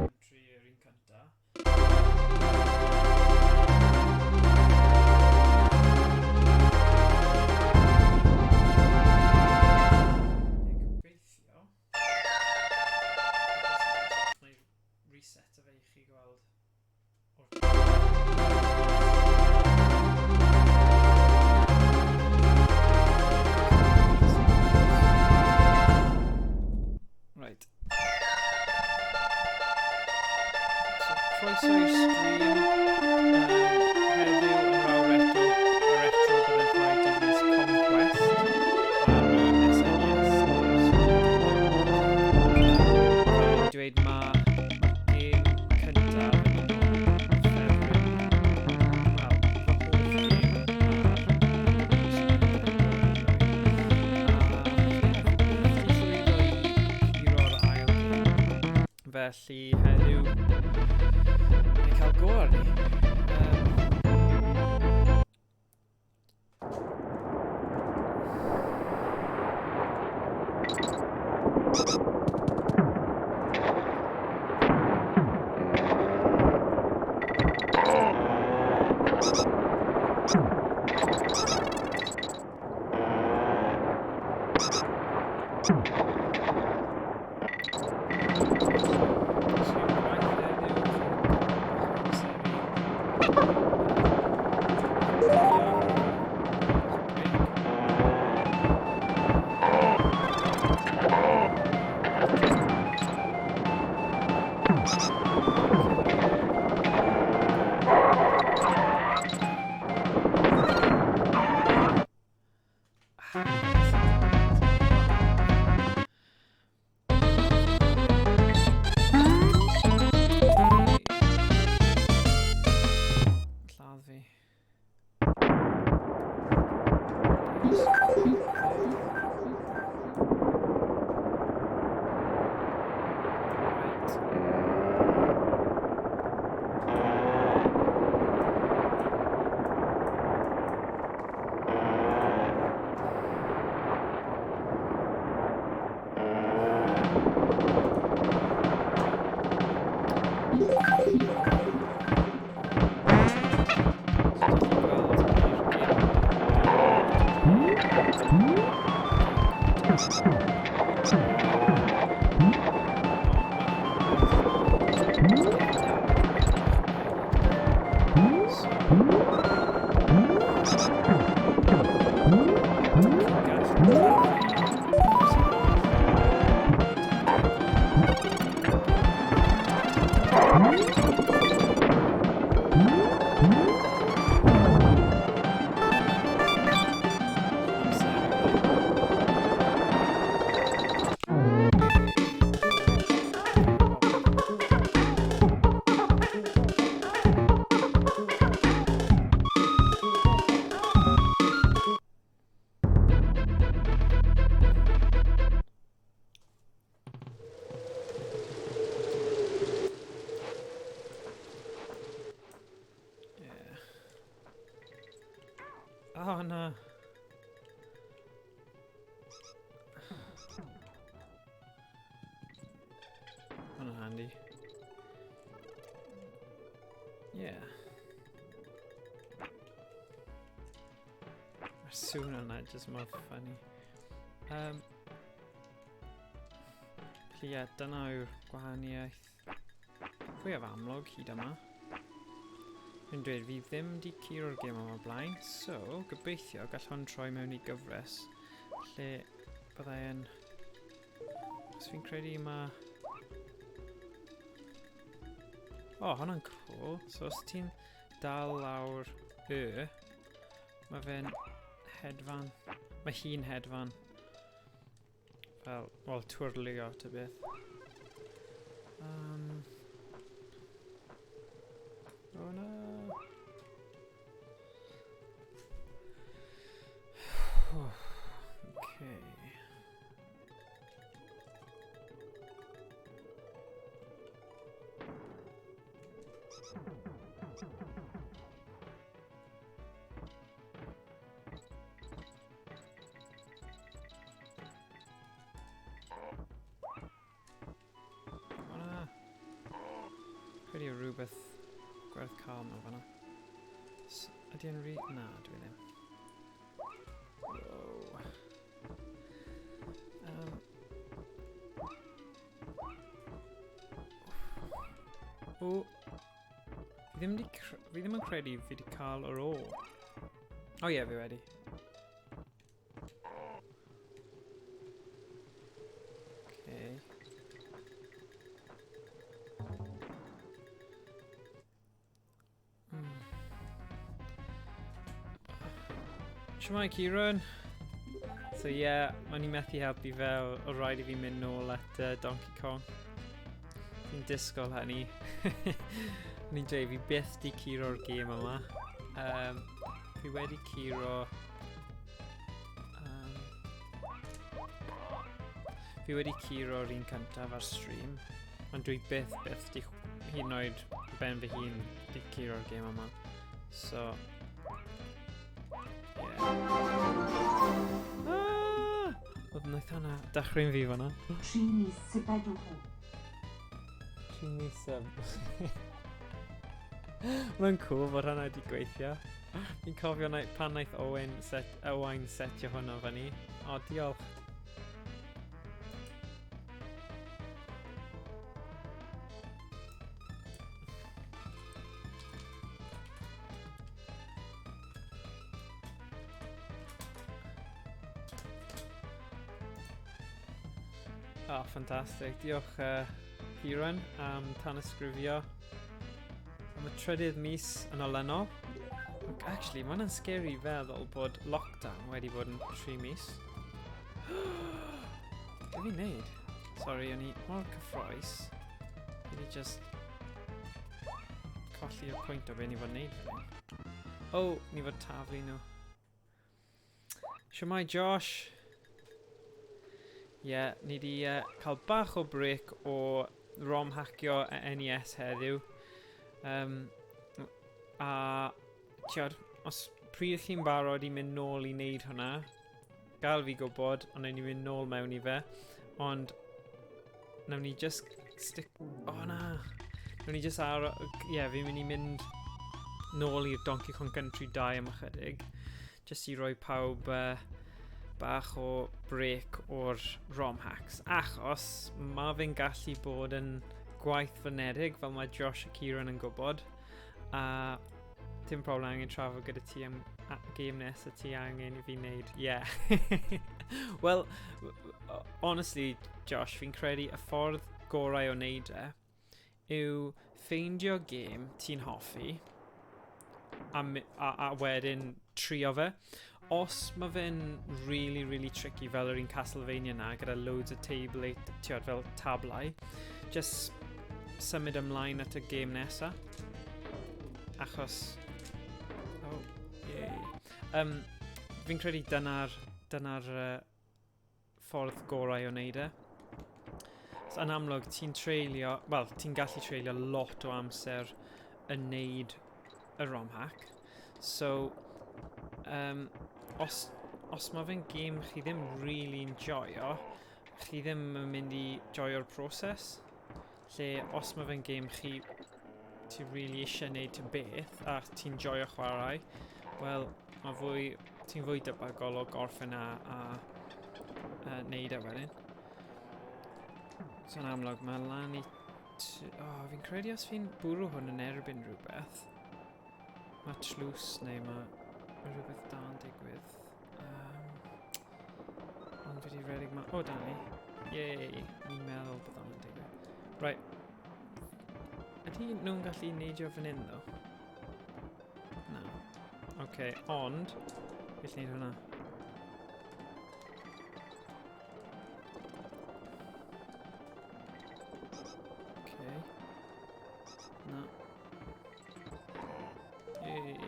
Country yr un cynta. Gobeithio. Neu reset o fe i chi gweld. Right. So, croeso i'r stream. Heddiw yn raw retro, y retro byddai'n chwarae Disney's Conquest ar y SNES. Fel o'n i'n dweud, mae gêm cyntaf yn un o ffefryn, wel, fy hoff gêm ar Super Nintendo erioed. A ie, fi byth 'di llwyddo i curo'r ail gêm. Felly heddiw, ni'n cael go arni. Lladd fi. Right. Yeah. Oh na. Hwnna'n handy. Yeah. Mae'r sŵn yna jyst mor funny. Felly ie, dyna yw'r gwahaniaeth fwyaf amlwg hyd yma. Fi'n dweud, fi ddim di curo'r gêm yma blaen, so gobeithio gall hwn troi mewn i gyfres lle byddai yn... Os fi'n credu mae... O, oh, hwnna'n cool. So os ti'n dal lawr y, mae fe'n hedfan. Mae hi'n hedfan. Fel, wel, twrlio ta beth. Oh no. Okay. rhywbeth gwerth cael mewn fanna. Ydy e'n rhi... Na, dwi ddim. Whoa. O, fi ddim, di, fi ddim yn credu fi wedi cael yr o. O ie, yeah, fi wedi. Okay. Shwmae Kieran? So ie, yeah, o'n i methu helpu fe, o rhaid i fi mynd nôl at Donkey Kong. Fi'n disgwyl hynny. O'n i'n dweud, fi byth di curo'r gêm yma. Fi wedi curo... Fi wedi curo'r un cyntaf ar stream, ond dwi byth byth di hyd yn oed ben fy hun di curo'r gêm yma. So, yeah. Ah! Oedd wnaeth hwnna dachryn fi fanna. 3 mis sybedwch. 3 mis sub. Mae'n cool bod hwnna wedi gweithio. Fi'n cofio pan wnaeth Owen set, Owain setio hwnna fyny. O, diolch. Oh, ffantastig. Diolch, Kieran, am tanysgrifio am y trydydd mis yn olynol. Ac actually, mae hwnna'n scary feddwl bod lockdown wedi bod yn 3 mis. Be fi'n neud? Sorry, o'n i mor cyffroes. Fi wedi just colli'r pwynt o be ni fod wneud fan hyn. Oh, ni fod taflu nhw. Shwmae Josh? Ie, yeah, ni wedi cael bach o break o ROM hacio NES heddiw. A, tiod, os pryd chi'n barod i mynd nôl i wneud hwnna, gael fi gwybod, ond wnawn ni mynd nôl mewn i fe. Ond, wnawn ni just stick... O oh, na! Wnawn ni just ar... Ie, yeah, fi'n mynd i mynd nôl i'r Donkey Kong Country 2 am ychydig. Just i roi pawb bach o break o'r ROM hacks. Achos mae fe'n gallu bod yn gwaith fynedig, fel mae Josh a Kieran yn gwybod. A dim problem angen trafod gyda ti am game nesaf ti angen i fi wneud. Yeah. Wel, honestly, Josh, fi'n credu y ffordd gorau o wneud e yw ffeindio gêm ti'n hoffi a wedyn trio fe. Os mae fe'n really, really tricky fel yr un Castlevania na, gyda loads o table, tiod, fel tablau, just symud ymlaen at y gêm nesa. Achos... Oh, yay. Fi'n credu dyna'r dyna ffordd gorau o wneud e. So, yn amlwg, ti'n treulio, wel, ti'n gallu treulio lot o amser yn neud y ROM hack. So, os mae fe'n gêm chi ddim really enjoyo, chi ddim yn mynd i joio'r proses. Lle, os mae fe'n gêm chi ti really eisiau neud ty beth a ti'n joio chwarae, wel, mae fwy, ti'n fwy debygol o gorffen a neud e wedyn. So yn amlwg, mae lan i... Oh, fi'n credu os fi'n bwrw hwn yn erbyn rhywbeth, mae tlws neu mae rhywbeth da yn digwydd. Ond fi wedi redeg ma... O, da ni. Yay! Ni'n meddwl bod hwnna'n digwydd. Right. Ydy nhw'n gallu neidio fan hyn, ddo? Na. Oce, okay, ond... Felly wneud hwnna. Okay. Na. Yay.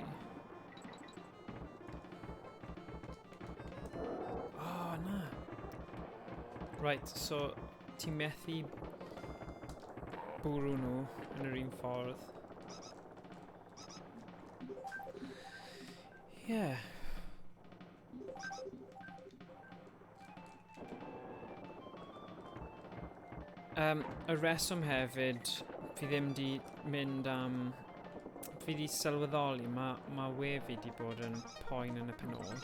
Oh, na. Right, so ti'n methu bwrw nhw yn yr un ffordd. Yeah. Y reswm hefyd Fi ddim di mynd am... Fi di sylweddoli, mae ma we fi di bod yn poen yn y pen ôl.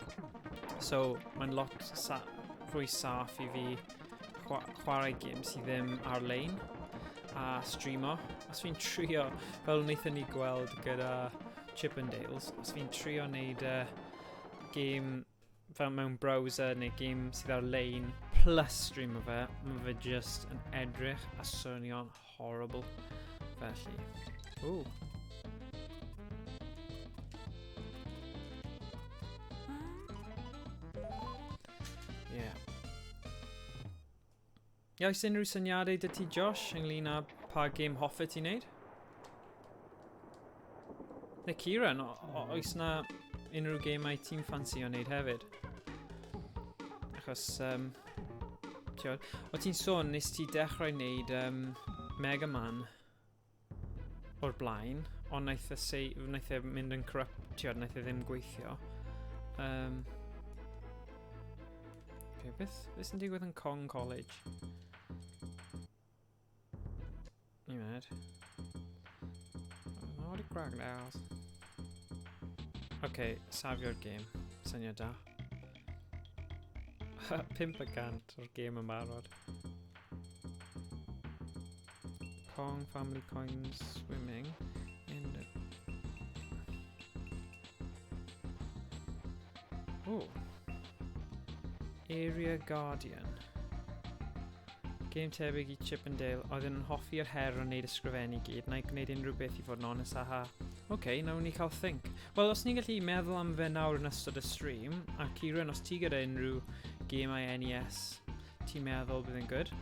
So, mae'n lot sa fwy saff i fi chwarae gêm sydd ddim ar-lein a streamo. Os fi'n trio, fel wnaethon ni gweld gyda Chippendales, os fi'n trio wneud gêm fel mewn browser neu gêm sydd ar-lein plus streamo fe, mae fe just yn edrych a swnio'n horrible. Felly, ooh. Yeah. Ie, oes unrhyw syniadau dy ti, Josh, ynglyn â pa gêm hoffet ti'n neud? Neu Kieran, oes na unrhyw gêmau ti'n ffansi o wneud hefyd? Achos, ti'n o ti'n sôn, nes ti dechrau wneud Mega Man o'r blaen, ond wnaeth e, sei, wnaeth e mynd yn corrupt, ti'n wnaeth e ddim gweithio. Okay, beth sy'n digwydd yn Kong College? Un munud. Naughty crocodiles. Okay, safio'r gêm. Syniad da. 5% o'r gêm yn barod. Kong Family Coins Swimming in the... Oh. Area Guardian. Game tebyg i Chip and Dale, oedd yn hoffi'r her o wneud ysgrifennu gyd, na i gwneud unrhyw beth i fod yn onest, aha. Oce, okay, nawn ni cael think. Wel, os ni'n gallu meddwl am fe nawr yn ystod y stream, a Kieran, os ti gyda unrhyw gemau NES, ti'n meddwl bydd yn good?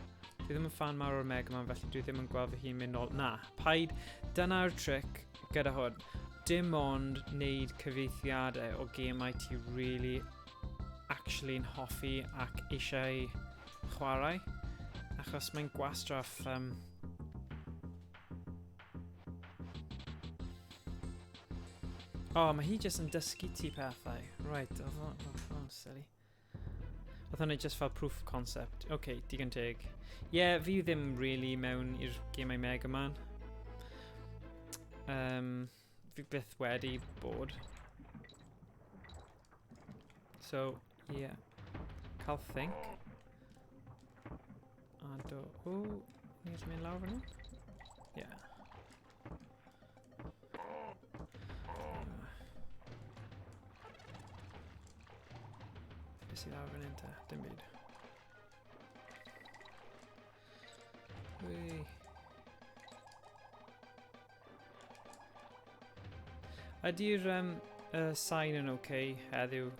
Dwi ddim yn fan mawr o'r Mega Man, felly dwi ddim yn gweld fy hun mynd nôl. Na, paid, dyna'r trick gyda hwn. Dim ond wneud cyfieithiadau o gemau ti really actually'n hoffi ac eisiau chwarae, achos mae'n gwastraff Oh, mae hi jyst yn dysgu ti pethau. Right, oedd hwnna'n silly. Oedd hwnna just fel proof of concept. Oce, okay, digon teg. Ie, yeah, fi ddim really mewn i'r gemau Mega Man. Fi byth wedi bod. So, yeah. Cael think. A do... O, ni'n gallu mynd lawr fan hyn? Yeah. Beth sydd lawr fan hyn te? Dim byd. Wei. Ydy'r sain yn oce okay heddiw?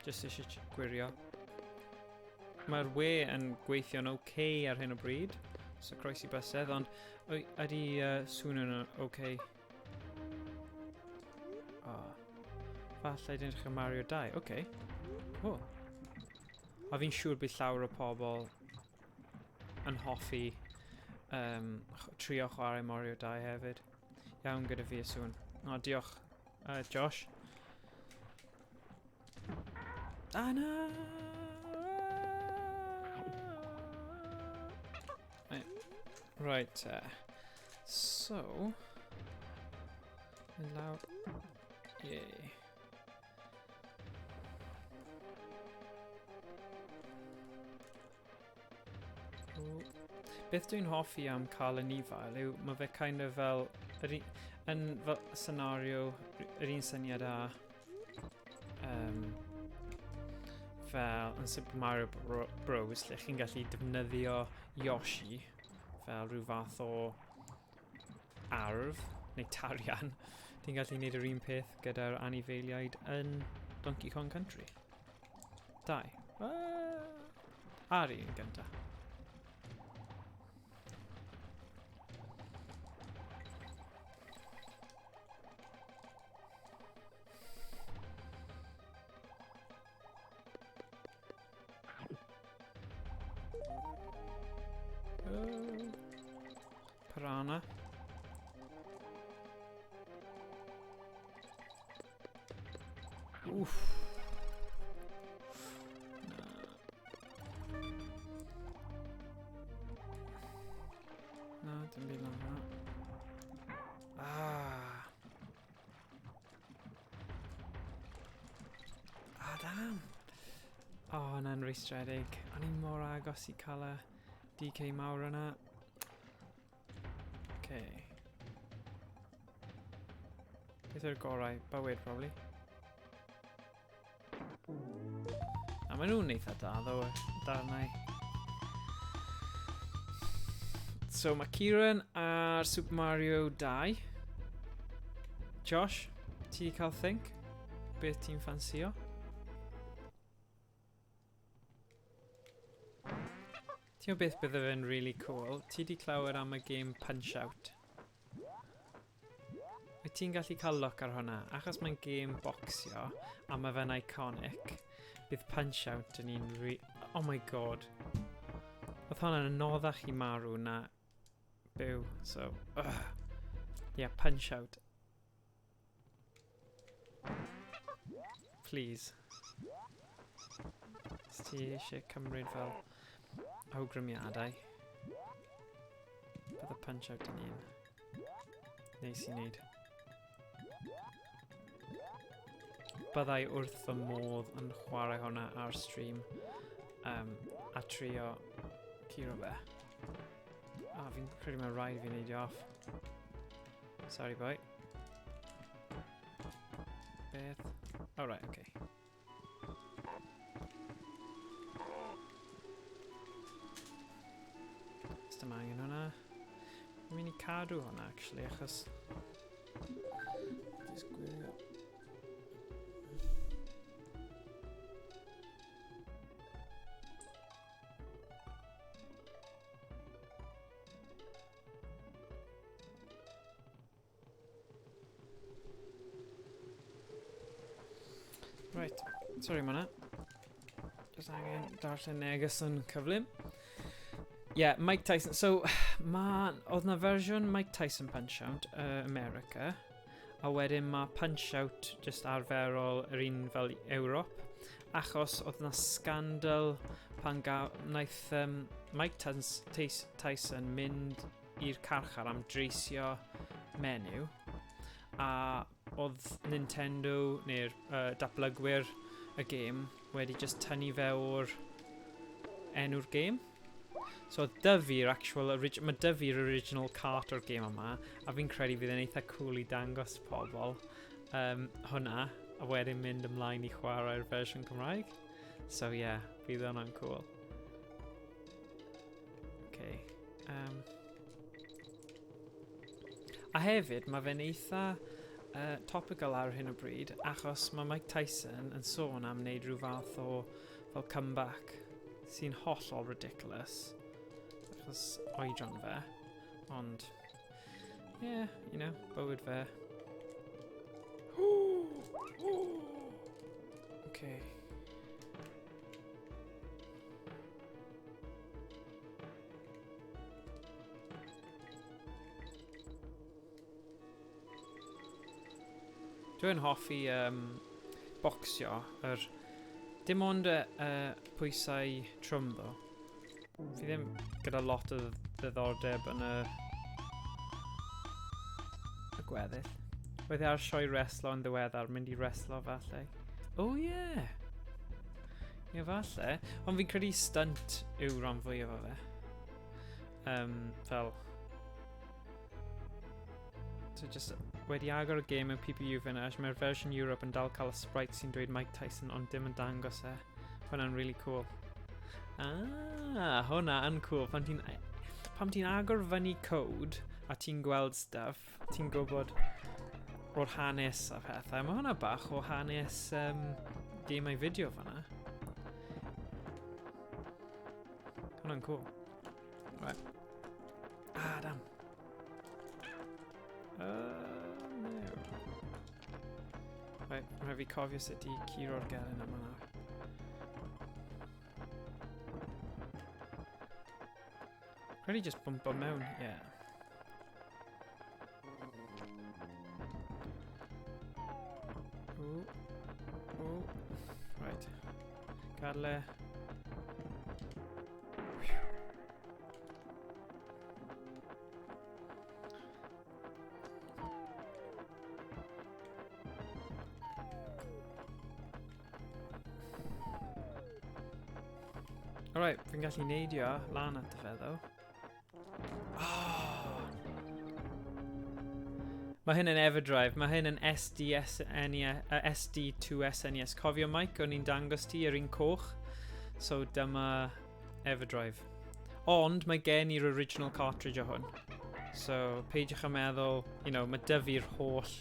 Just eisiau gwirio. Mae'r we yn gweithio'n oce okay ar hyn o bryd. So croesi bysedd, ond ydy sŵn yn oce? Okay? Oh. Falle dyn edrych Mario 2. Oce. Okay. Oh. A fi'n siŵr bydd llawer o pobl yn hoffi trio chwarae Mario 2 hefyd. Iawn gyda fi y sŵn. O, diolch, Josh. Ah, na! Right, so... Lawr... Yay. Beth dwi'n hoffi am cael y nifael yw mae fe kind of fel, yn fel scenario, yr un syniad a fel yn Super Mario Bros, lle chi'n gallu defnyddio Yoshi fel rhyw fath o arf neu tarian. Ti'n gallu gwneud yr un peth gyda'r anifeiliaid yn Donkey Kong Country. 2. A'r un gynta. Piranha. Oof. Na. Na, Dim byd lan hwnna. Ah! Ah, damn! O, oh, hwnna'n rwystredig. O'n i'n mor agos i cael y DK mawr yna. Okay. Beth yw'r gorau? Bywyd, probably. A maen nhw'n eitha da, ddo, darnau. So mae Kieran ar Super Mario 2. Josh, ti wedi cael think? Beth ti'n ffansio? Ti'n gwybod beth bydde fe'n really cool? Ti wedi clywed am y game Punch Out? Wyt ti'n gallu cael look ar hwnna? Achos mae'n game bocsio a mae fe'n iconic, bydd Punch Out yn un re... Oh my god. Oedd hwnna'n anoddach i marw na byw, so... Ugh. Yeah, Punch Out. Please. Os ti eisiau cymryd fel awgrymiadau, bydd y Punch Out yn un. Neis i wneud. Byddai wrth fy modd yn chwarae hwnna ar stream a trio curo fe. A fi'n credu mae rhaid fi wneud i off. Sorry boy. Beth? Oh right, okay. Dim angen hwnna. Fi'n mynd i cadw hwnna, actually, achos... Just gwirio. Right, sorry am hwnna. Just angen darllen neges yn cyflym. Yeah, Mike Tyson. So, ma, oedd na fersiwn Mike Tyson Punch-Out, America, a wedyn mae Punch-Out just arferol yr un fel Ewrop, achos oedd na scandal pan wnaeth Mike Tyson mynd i'r carchar am dreisio menyw, a oedd Nintendo neu'r datblygwyr y gêm wedi just tynnu fe o'r enw'r gêm. So oedd Dyfi'r actual, mae Dyfi'r original cart o'r gêm yma, a fi'n credu fydd e'n eitha cool i dangos pobl hwnna, a wedyn mynd ymlaen i chwarae'r fersiwn Cymraeg. So yeah, fydd hwnna'n cool. Okay. A hefyd, mae fe'n eitha topical ar hyn o bryd, achos mae Mike Tyson yn sôn am wneud rhyw fath o fel comeback sy'n hollol ridiculous, achos oedran fe, ond, yeah, you know, bywyd fe. Okay. Dwi'n hoffi bocsio, dim ond y pwysau trwm ddo. Fi ddim gyda lot o ddiddordeb yn y gweddill. Roedd e ar sioe reslo yn ddiweddar, mynd i reslo falle. Oh yeah! Ie, falle. Ond fi'n credu stunt yw rhan fwyaf o fe. Fel... So just wedi agor y game mewn PPU finish, mae'r fersiwn Europe yn dal cael y sprite sy'n dweud Mike Tyson ond dim yn dangos e. Hwna'n really cool. Ah, hwnna yn cool. Pan ti'n agor fyny code a ti'n gweld stuff, ti'n gwybod o'r hanes a pethau. Mae hwnna bach o hanes gemau fideo fanna. Hwnna'n cool. Right. Ah, damn. No. Right, rhaid fi cofio sut i curo'r gelyn yma nawr. Rhaid i just bwmpo mewn, yeah. Ooh. Ooh. Right. Gadael e. Alright, fi'n gallu neidio lan at fe, ddo. Oh! Mae hyn yn Everdrive, mae hyn yn SDSNES, SD2SNES. Cofio Mike, o'n i'n dangos ti yr un coch. So dyma Everdrive. Ond mae gen i'r original cartridge o hwn. So peidiwch â meddwl, mae dy fi'r holl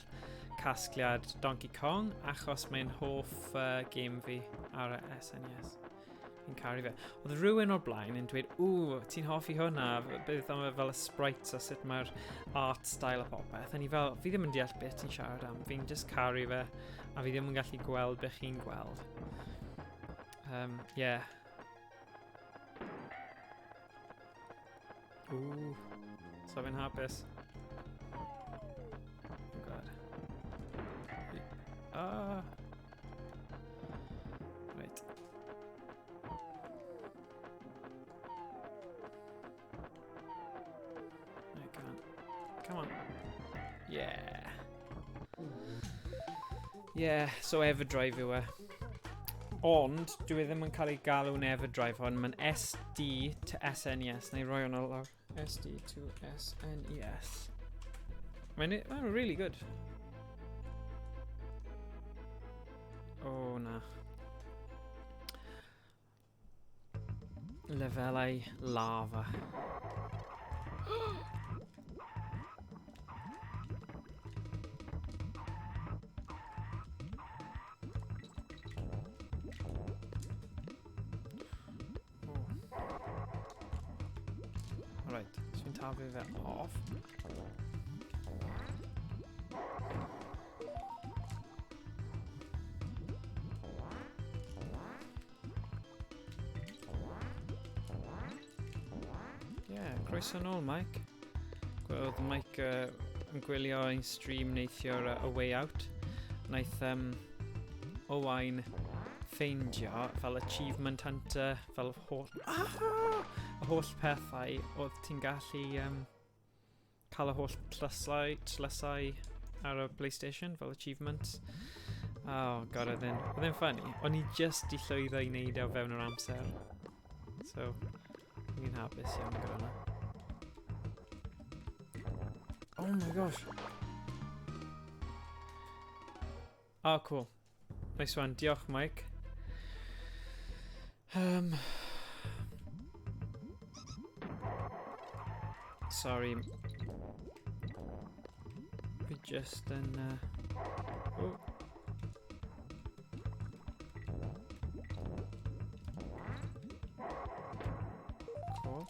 casgliad Donkey Kong achos mae'n hoff game fi ar y SNES. Fi'n caru fe. Oedd rhywun o'r blaen yn dweud, ww, ti'n hoffi hwnna, beth am fel y sprites a sut mae'r art style a popeth. A ni fel, fi ddim yn deall beth ti'n siarad am, fi'n just caru fe, a fi ddim yn gallu gweld beth chi'n gweld. Yeah. Ww, so fi'n hapus. Oh god. Ah. Right. Right, come on. Come on. Yeah. Yeah, so Everdrive yw e. Ond, dwi e ddim yn cael ei galw'n Everdrive hwn, mae'n SD to SNES. Na i roi hwnna lawr. SD to SNES. Mae'n really good. Oh, na. Lefelau lava. Alright, so fi'n taflu fe off. Yeah, croeso nôl, Mike. Oedd Mike yn gwylio ein stream neithiwr A Way Out. Naeth Owain ffeindio fel Achievement Hunter, fel holl... Ah! Y holl pethau oedd ti'n gallu cael y holl tlysau ar y PlayStation, fel achievements. Oh god, oedd e'n funny. O'n i just i llwyddo i wneud e o fewn yr amser. So, fi'n hapus iawn gyda hwnna. Oh my gosh. Oh, cool. Nice one. Diolch, Mike. Sorry. Fi just yn... Oh. Cool.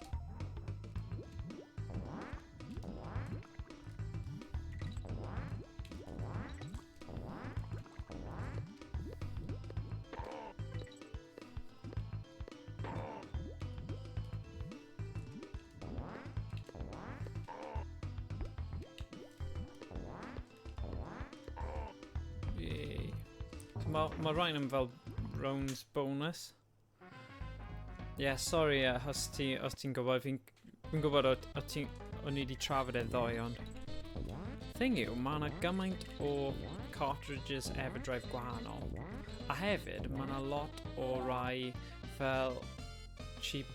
Mae rhain yn fel rounds bonus. Yeah, sorry, os ti'n gwybod, fi'n gwybod o'n i wedi trafod e ddoe, ond thing yw, mae yna gymaint o cartridges Everdrive gwahanol. A hefyd, mae yna lot o rai fel cheap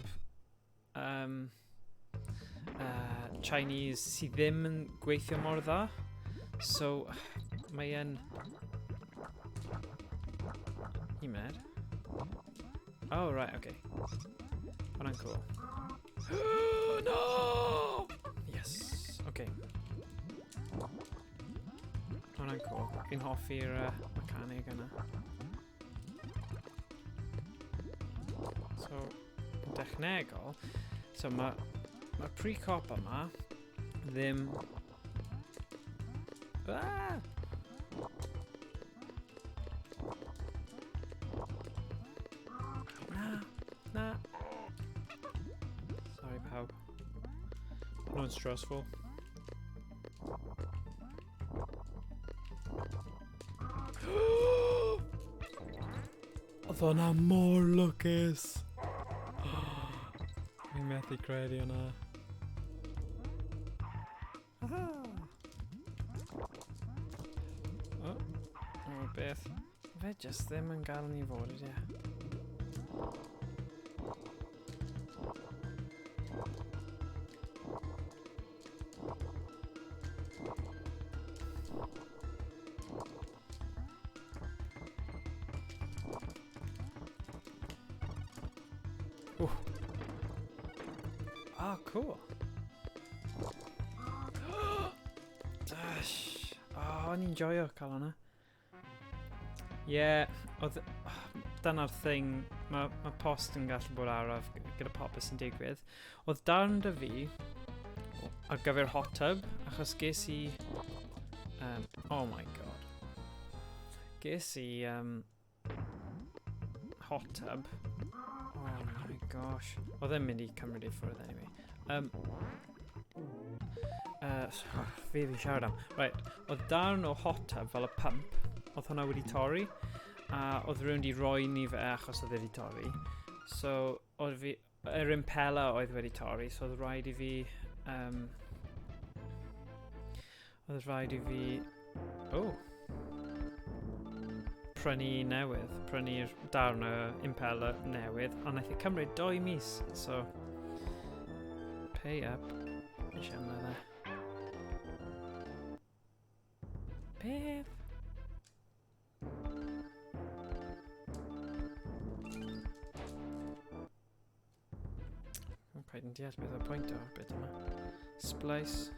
Chinese sydd ddim yn gweithio mor dda. So, mae e'n... Un munud. Oh, right, okay. Hwnna'n cool. No! Yes, okay. Hwnna'n cool. Fi'n hoffi'r mechanig yna. So, yn dechnegol, so mae'r pre-cop yma ddim... Ah! Na, na. Sorry, pawb. Hwnna'n stressful. Oedd hwnna mor lwcus. Fi'n methu credu hwnna. Aha! Oh, oh, beth. Fe jyst ddim yn gael ni fod ydy e. Oh, cool. Dash. Oh, o'n i'n joio cael hwnna. Ie, yeah, oedd... Dyna'r thing, mae post yn gallu bod araf gyda popeth sy'n digwydd. Oedd darn 'da fi ar gyfer hot tub, achos ges i... Oh my god. Ges i hot tub. Oh my gosh. Oedd e'n mynd i cymryd i ffwrdd anyway. Fe fi'n siarad am. Right, oedd darn o hot tub fel y pump, oedd hwnna wedi torri, a oedd rhywun wedi rhoi ni fe achos oedd wedi torri. So, oedd fi, yr impeller oedd wedi torri, so oedd rhaid i fi, oedd rhaid i fi, oh, prynu newydd, prynu'r darn o impeller newydd, a wnaeth e cymryd 2 mis, so pay up, eisiau hwnna dde. Beth? Dwi'n quite yn deall beth o'r pwynt o'r bit yma. Splice.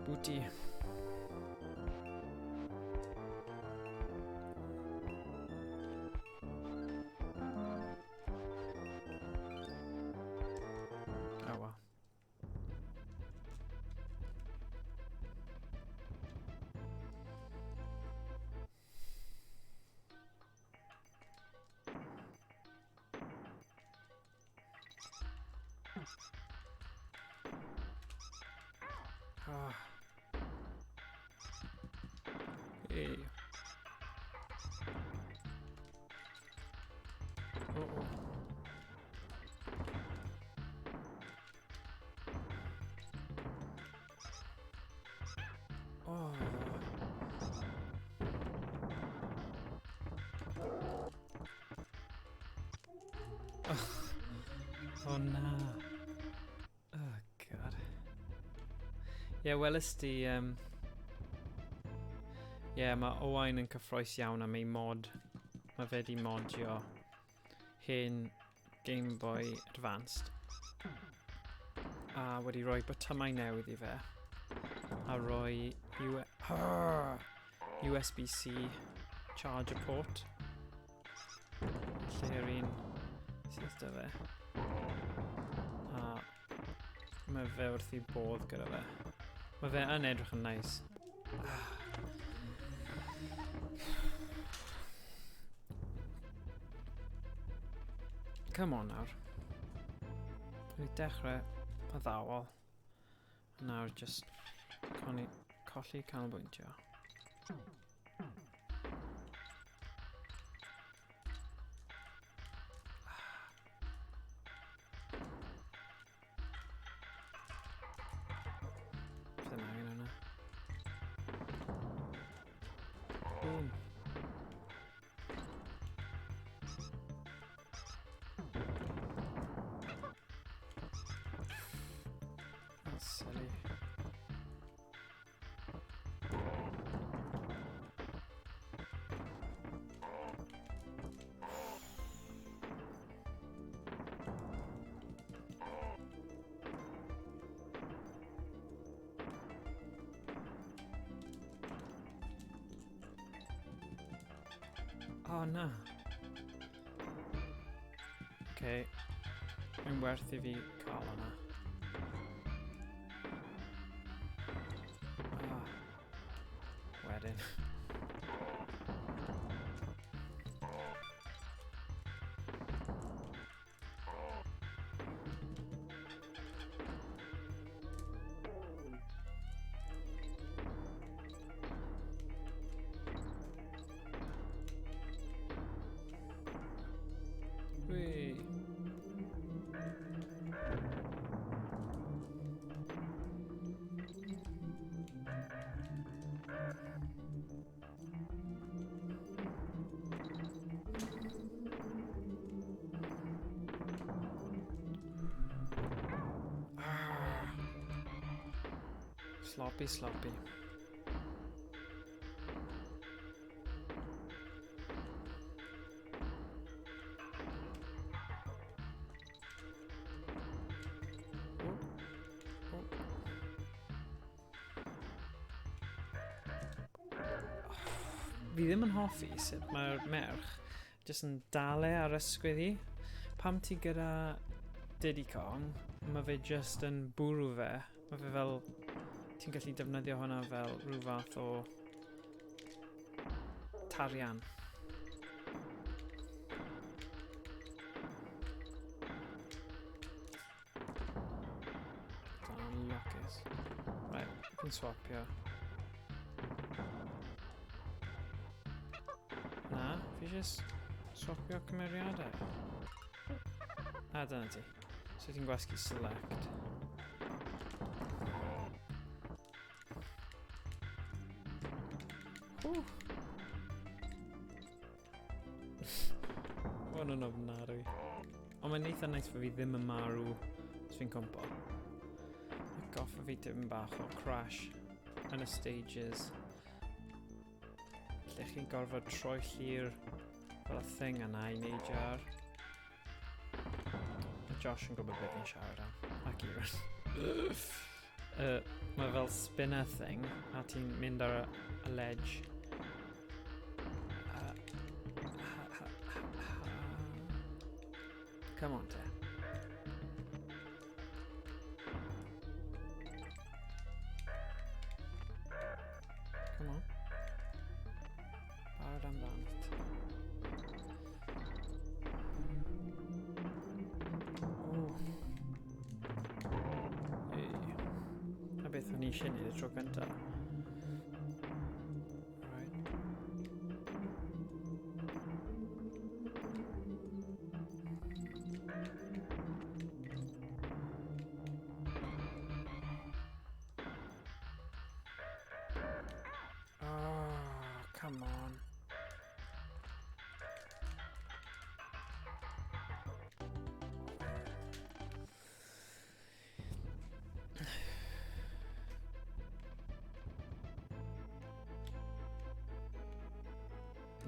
Booty. Oh well. Hey. Oh, oh. Oh. Oh na. Oh god. Ie, yeah, welys di... Ie, yeah, mae Owain yn cyffroes iawn am ei mod. Mae fe di modio hen Game Boy Advanced. A wedi rhoi botymau newydd i fe. A rhoi USB-C charger port. Lle'r un sydd 'da fe. A mae fe wrth ei bodd gyda fe. Mae fe yn edrych yn nice. Come on nawr. Dwi wedi dechrau addawol. A nawr just colli canolbwyntio. Ddim angen hwnna. Boom. That's silly. Oh na. Okay. Mae'n werth i fi cael hwnna. Ah. Wedyn. Whee. Sloppy, sloppy. Fi ddim yn hoffi sut mae'r merch jyst yn dal e ar ysgwydd hi. Pam ti gyda Diddy Kong, mae fe jyst yn bwrw fe. Mae fe fel... Ti'n gallu defnyddio hwnna fel rhyw fath o tarian. Dyna'n lwcus. Right, fi'n swapio. Na, fi jyst swapio cymeriadau. A, dyna ti. So ti'n gwasgu select. Ww. Mae hwn yn ofnadwy. Ond mae'n eitha nice fod fi ddim yn marw os fi'n cwmpo. Goffa fi dim bach o crash yn y stages. Lle chi'n gorfod troelli'r fel y thing yna i neidio ar. Mae Josh yn gwybod beth fi'n siarad am. Ac Iran. Mae fel spinner thing, a ti'n mynd ar y ledge. Ha, ha, ha, ha. Come on, te. Come on. Barod amdanat. Oh. Ei. A beth o'n i eisiau gwneud y tro cyntaf. Right. Oh, come on.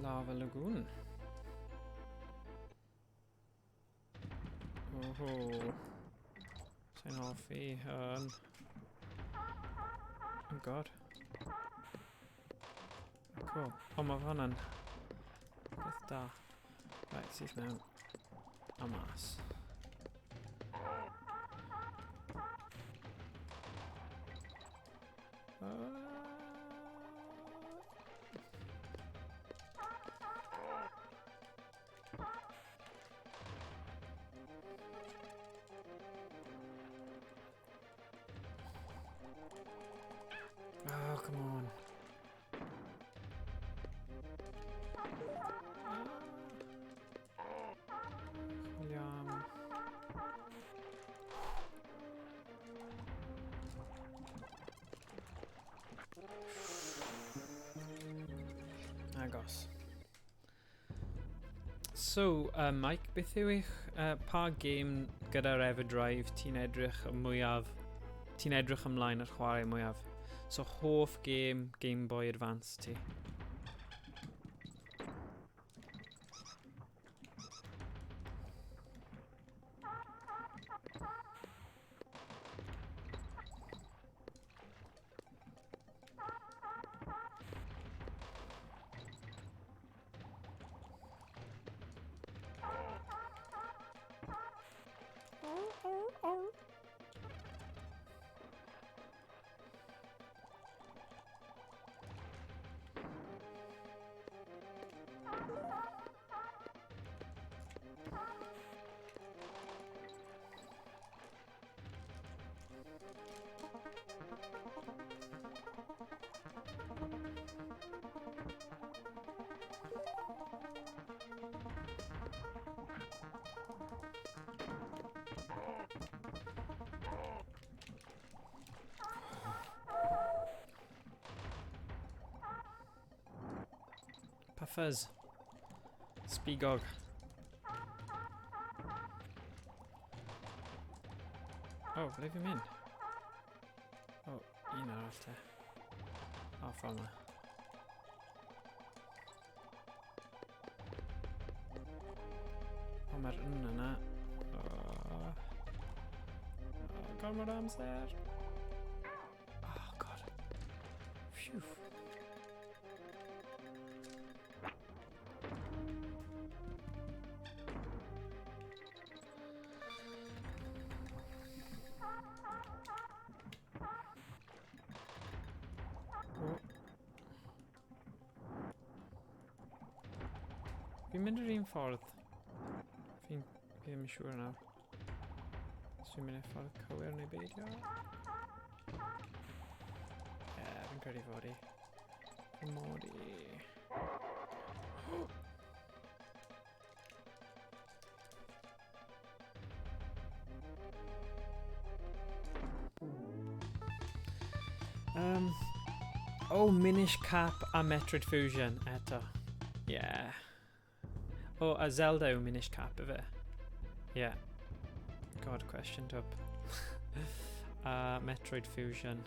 Lava Lagoon. Oho. Sa'n hoffi hwn. Oh god. Oh, cool. O, mae hwnna'n beth da. Right, syth mewn. A mas. Oh, come on. Chwilio am... Agos. So, Mike, beth yw eich... Pa game gyda'r Everdrive ti'n edrych y mwyaf... Ti'n edrych ymlaen at chwarae mwyaf? So, hoff game Game Boy Advance ti? Puffers. Sbigog. Oh, ble fi'n mynd? Oh, un arall te. Oh, ffordd yma. O, mae'r un yna. Oh. Oh, gormod o amser. Oh, god. Phew. Fi'n mynd yr un ffordd. Fi ddim yn siŵr nawr. Os fi'n mynd i'r ffordd cywir neu beidio. Ie, yeah, fi'n credu fod i. Fi'n mod i. Oh, Minish Cap a Metroid Fusion eto. Yeah. Oh, a Zelda yw Minish Cap, ife? Yeah. God, question dub. A Metroid Fusion.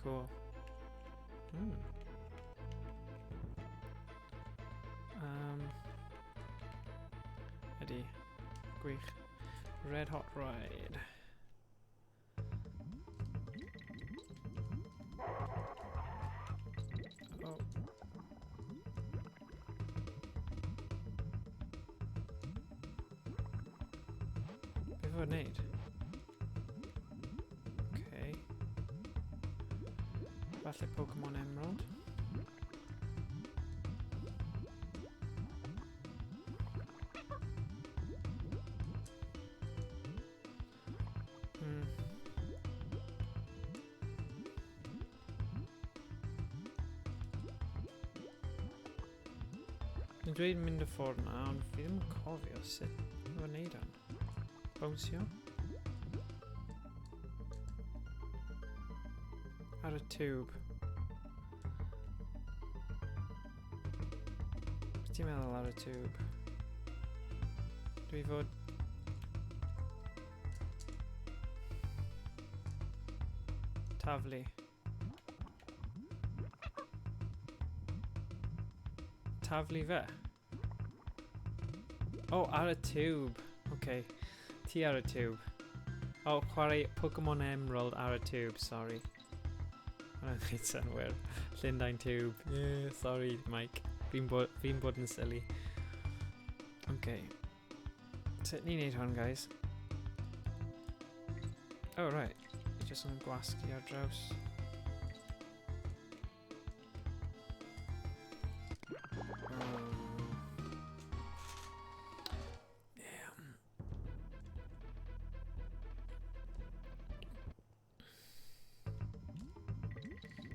Cool. Ydy. Gwych. Red Hot Ride. Oh. Beth fo'n neud? Okay. Falle Pokemon Emerald. Dwi'n dweud mynd y ffordd na, ond fi ddim yn cofio sut mae'n neud hwn. Bownsio? Ar y tube. Beth ti'n meddwl ar y tube? Dwi fod... Taflu. Taflu fe? Oh, ar y tube. Okay. Ti ar y tube. Oh, chwarae Pokemon Emerald ar y tube, sorry. Hwnna'n gwneud synwyr. Llundain tube. Yeah, sorry, Mike. Fi'n bod yn silly. Okay. Sut ni'n neud hwn, guys? Oh, right. Fi jyst yn gwasgu ar draws.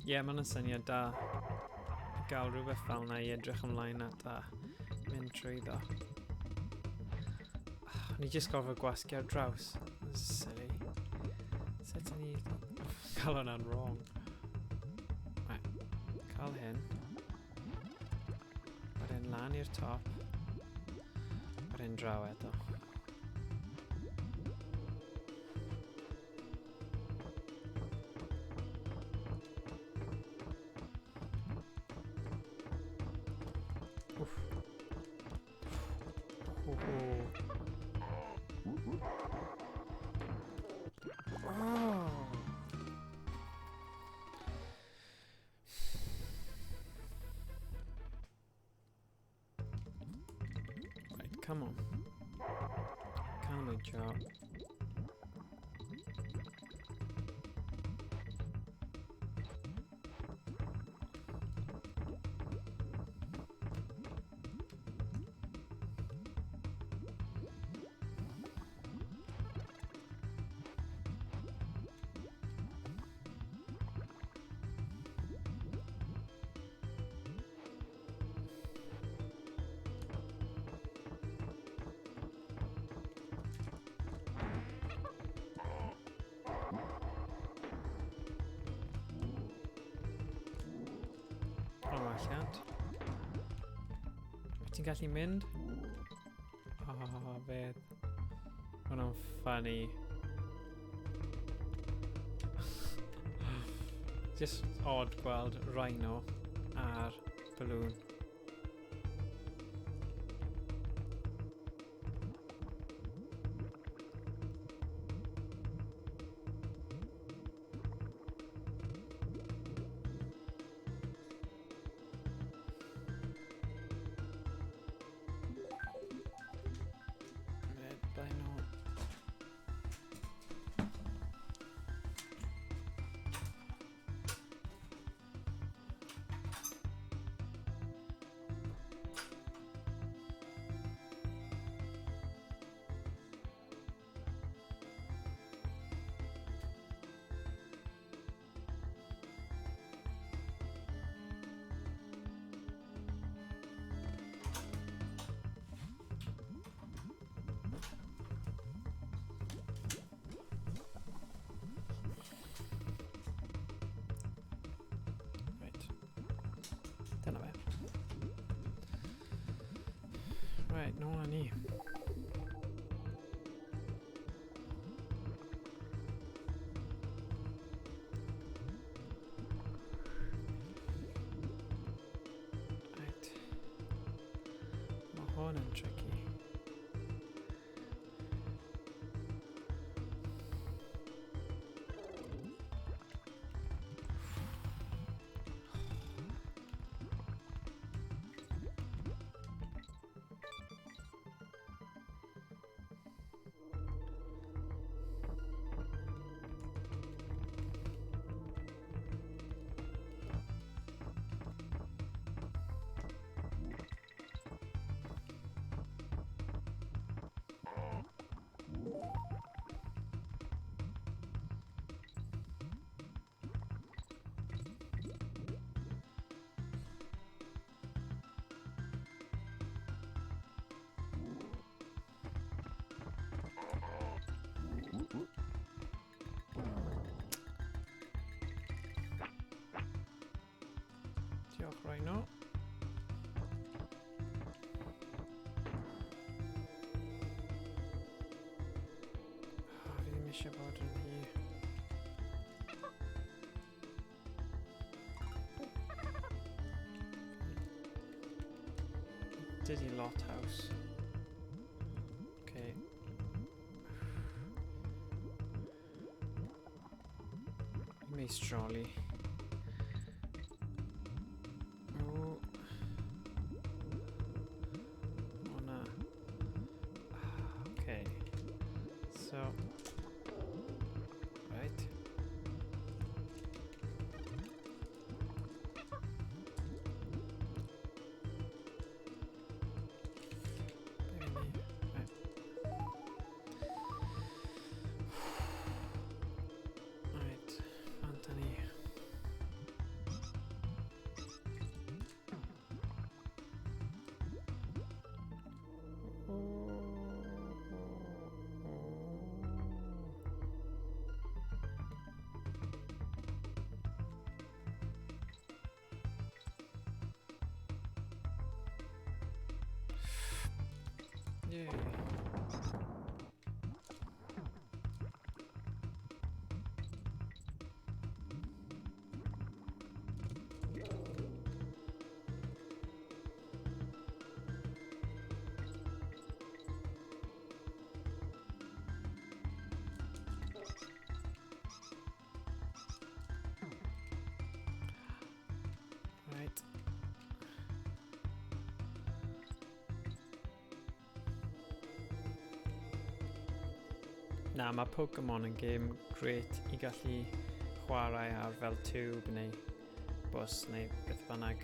Ie, yeah, mae'n syniad da gael rhywbeth fel yna i edrych ymlaen at a mynd trwyddo. Oh, ni jyst gorfod gwasgu ar draws. This is silly. Sut ni cael hwnna'n wrong? Right, cael hyn. Wedyn lan i'r top. Wedyn draw eto. Oof. Oh. Oh. Right, come on. Canolbwyntio. Allant. Ti'n gallu mynd? Oh, beth. Hwna'n funny. Just odd gweld rhino ar balloon. Nôl â ni. Right. Mae hwn yn tricky. Diolch, Rhino. Oh, fi ddim eisiau bod yn rhy... Diddy lot house. Okay. Meistroli. O. O na. Okay. So. Right. Right. Right, bant â ni. Yeah. Right. Na, mae Pokemon yn gêm great i gallu chwarae ar fel tube neu bws neu beth bynnag.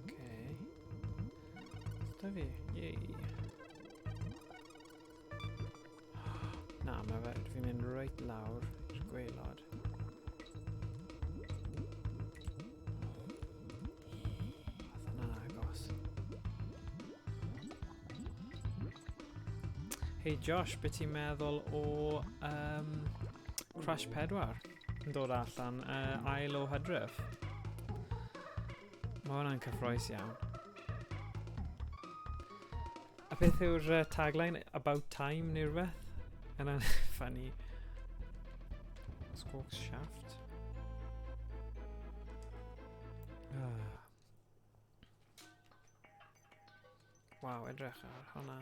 Okay. Da fi. Yay. Na, mae fe, fi'n mynd reit lawr i'r gwaelod. Oedd hwnna'n agos. Hey Josh, beth ti'n meddwl o Crash 4 yn dod allan ail o Hydref? Mae hwnna'n cyffrous iawn. A beth yw'r tagline? About time neu rhywbeth? Yna'n funny. Squawks Shaft. Waw, edrych ar hwnna.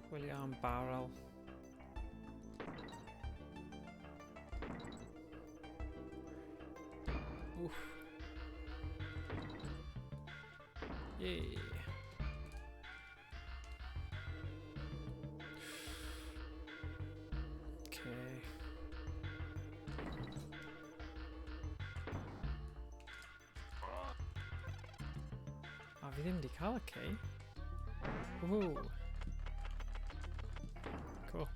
Chwilio am barrel. Oof. Yay. Okay. A fi ddim wedi cael y key. Woohoo! Cool.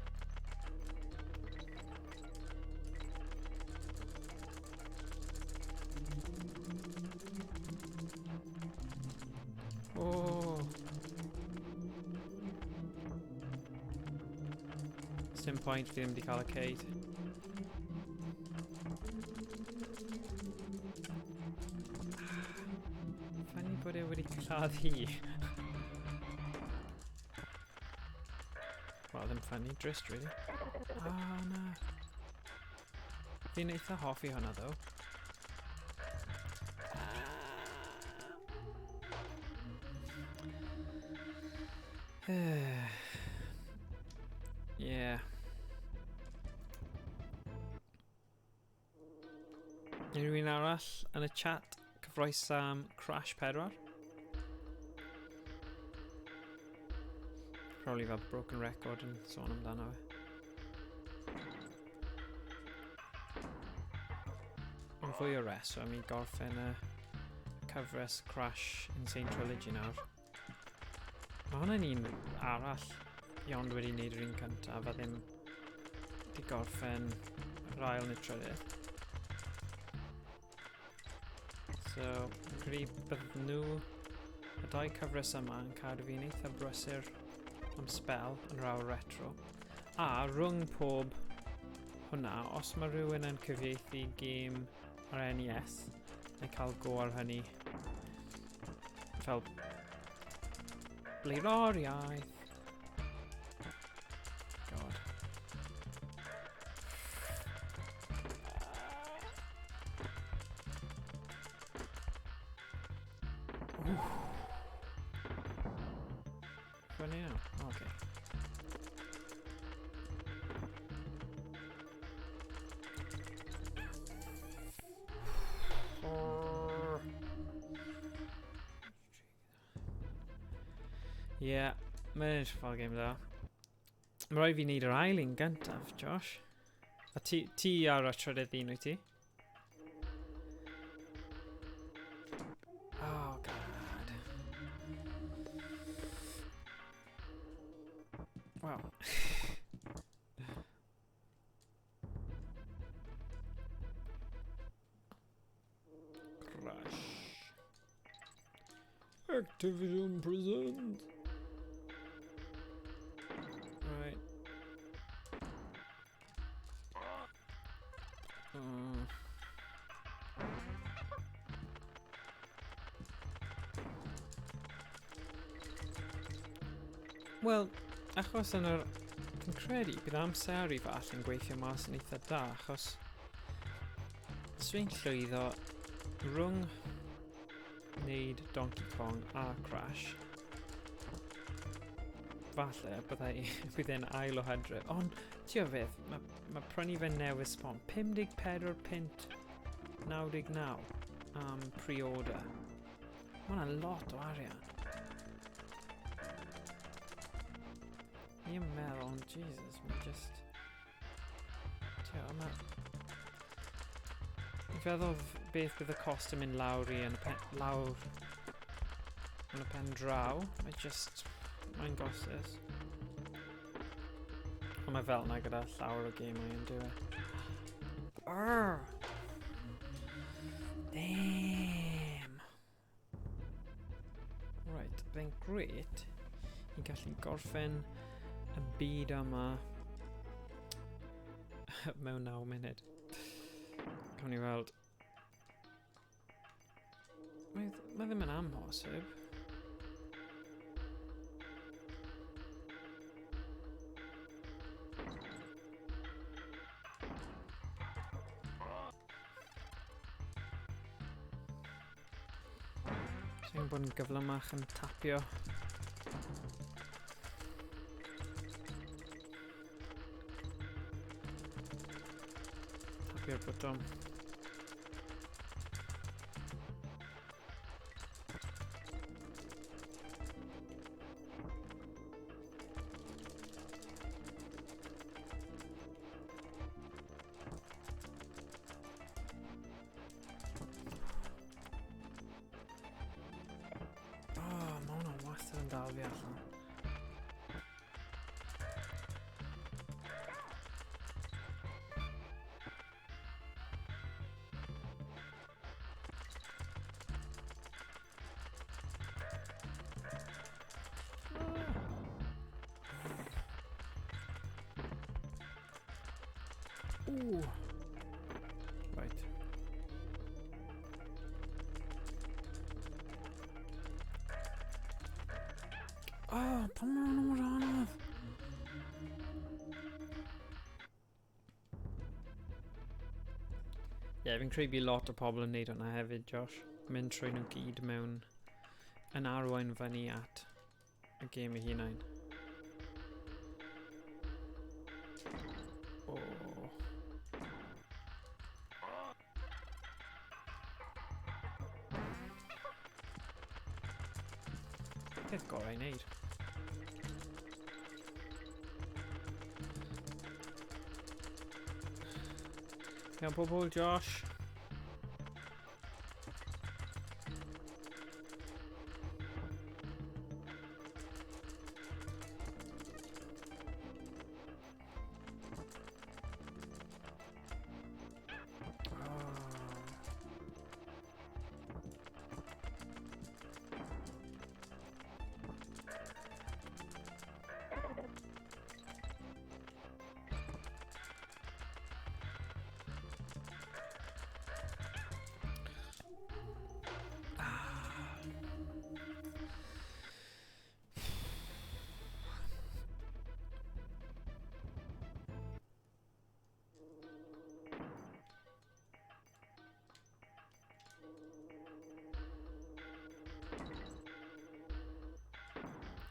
Oh. Sim pwynt, fi ddim wedi cael y cade. Funny bod e wedi lladd hi. Wel, ddim funny, drist really. Ah, na. Fi'n eitha hoffi hwnna, though. Yeah. Unrhyw un arall yn y chat cyffroes am Crash 4? Probably fel broken record yn sôn amdano fe. Ond fwy o reswm i gorffen y cyfres Crash Insane Trilogy nawr. Mae hwnna'n un arall i ond wedi wneud yr un cyntaf a ddim wedi gorffen yr ail neu trydydd. So, fi'n credu bydd nhw, y dau cyfres yma yn cadw fi'n eitha brysur am spel yn rhaw retro. A rhwng pob hwnna, os mae rhywun yn cyfieithu gêm ar NES, neu cael go ar hynny fel blaenoriaeth. God. Ooh. Funny now. Oh, okay. Yeah, mae'n edrych fel game dda. Mae rhaid fi wneud yr ail un gyntaf, Josh. A ti ar y trydydd un, wyt ti? Oh, God. Wow. Crash. Activision present. Right. Wel, achos yn yr... Fi'n credu bydd amseru fall yn gweithio mas yn eitha da, achos os fi'n llwyddo rhwng wneud Donkey Kong a Crash, falle bydd e'n ail o hydref. Ond, ti'n gwybod beth, mae prynu fe newydd sbon, 54 punt 99 am pre-order. Mae hwnna'n lot o arian. Ni'n meddwl, ond Jesus, mae just... Ti'n gwybod, mae... Fi'n feddwl beth bydd y cost yn mynd lawr i yn y pen, lawr yn y pen draw. Mae just... Mae'n gostus. Ond mae fel yna gyda llawer o gemau yn dyw e. Arr! Damn! Right, fe'n great i gallu gorffen y byd yma mewn 9 munud. Cawn ni weld. Mae ddim yn amhosib. Dwi'n bod yn gyflymach yn tapio. Tapio'r botwm. Ooh. Right. Oh, pam maen nhw mor anodd? Ie, yeah, fi'n credu bydd lot o pobl yn neud hwnna hefyd, Josh. Mynd trwy nhw gyd mewn yn arwain fyny at y gêm ei hunain. Oh. Peth gorau i wneud. Iawn pobl, Josh.